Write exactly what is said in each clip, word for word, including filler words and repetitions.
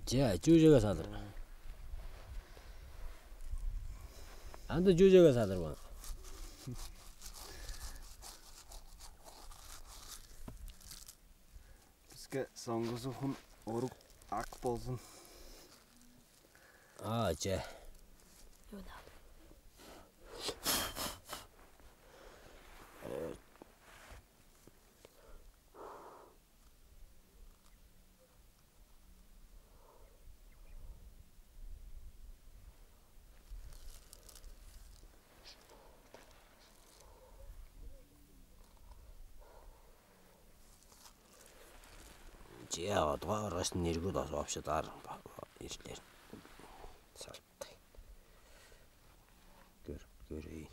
Че, чүүжеге салыр. Анда чүүжеге салыр бо. Биске соңгузу хүн орук ак болзун. А, че. Че, дугаар аргаш нерви дазып вообще даар ирлер. Салтай. Көр, көрейин.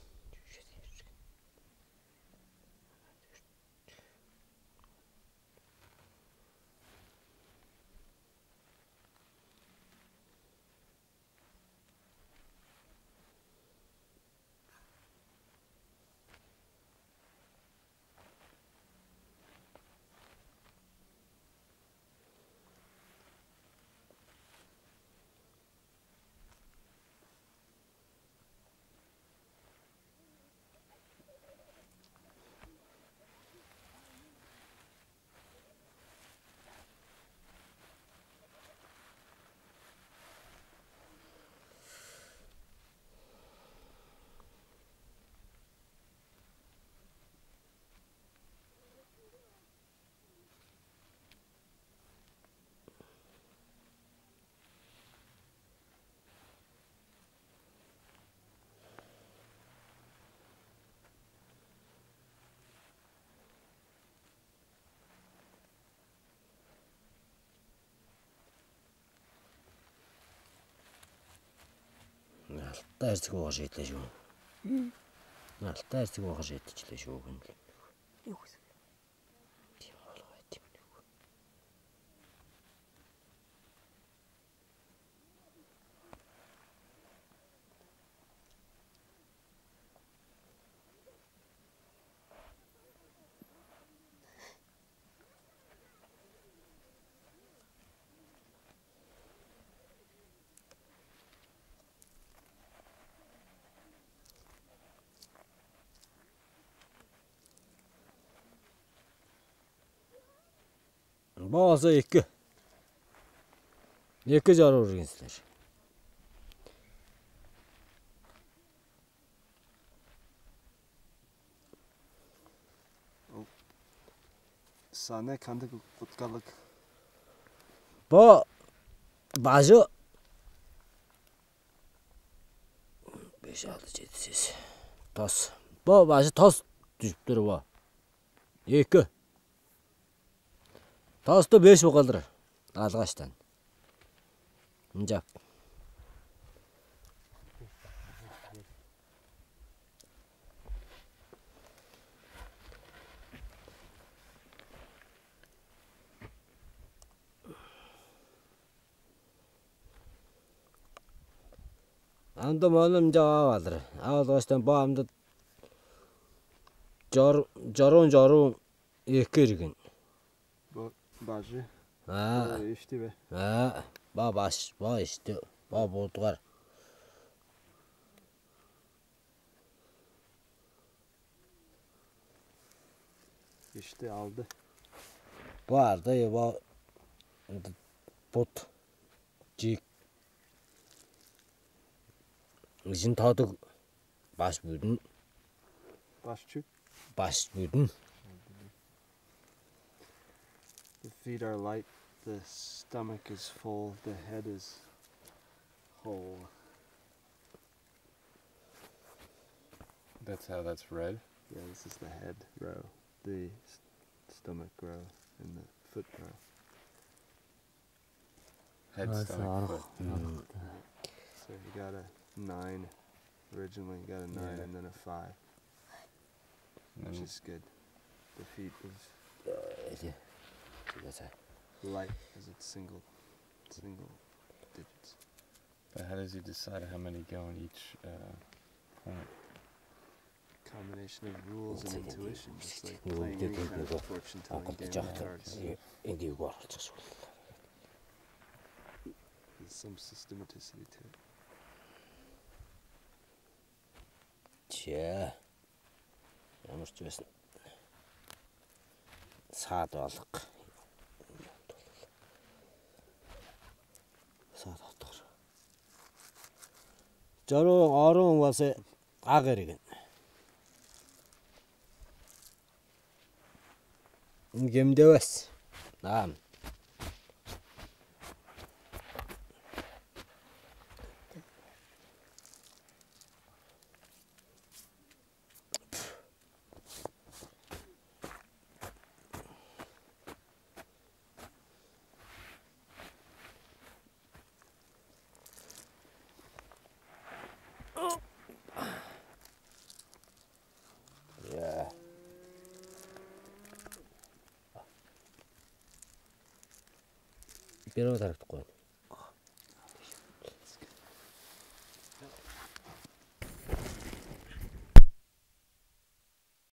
Алта эртик болгаш этлежүү. Алта эртик болгаш эттичилежүү күн. Югуз. Тим болгай тим. База эки. Эки чарып үрген силер. Ол саны кандыг уткалыг? Бо бажы беш, алты, чеди, сес. Тос. Бо бажы тос дүжүп тур бо. Эки. Тосты беш угалдыр. Алгаштан. Ынчап. Амды мону ынчап ап алыр. Ап алгаштан бо амды чор-, чоруун, чоруун эки иргин. Бо бажы. А. Бо ишти бе? А, бо баш, бо ишти, бо будугар. Ишти алды. Бо алды, бо бут чик. Изин тадыг баш бүдүн. Баш чүк. Баш бүдүн. The feet are light, the stomach is full, the head is whole. That's how that's read? Yeah, this is the head row, the s-, stomach row, and the foot row. Head, stomach, foot. So he got a nine originally, he got a nine and then a five, which is good. The feet is light because it's single, single digits. But how does he decide how many go in each, uh, point? Combination of rules and intuition, just like playing any kind of fortune telling game with cards. Эндиг болчу. Some systematicity to it. Че. Ямар ч байсан. Саад алык. Саад отур. Чоруу орун база ак эрген. Кемдевес. Наам. Первый тарап коюн.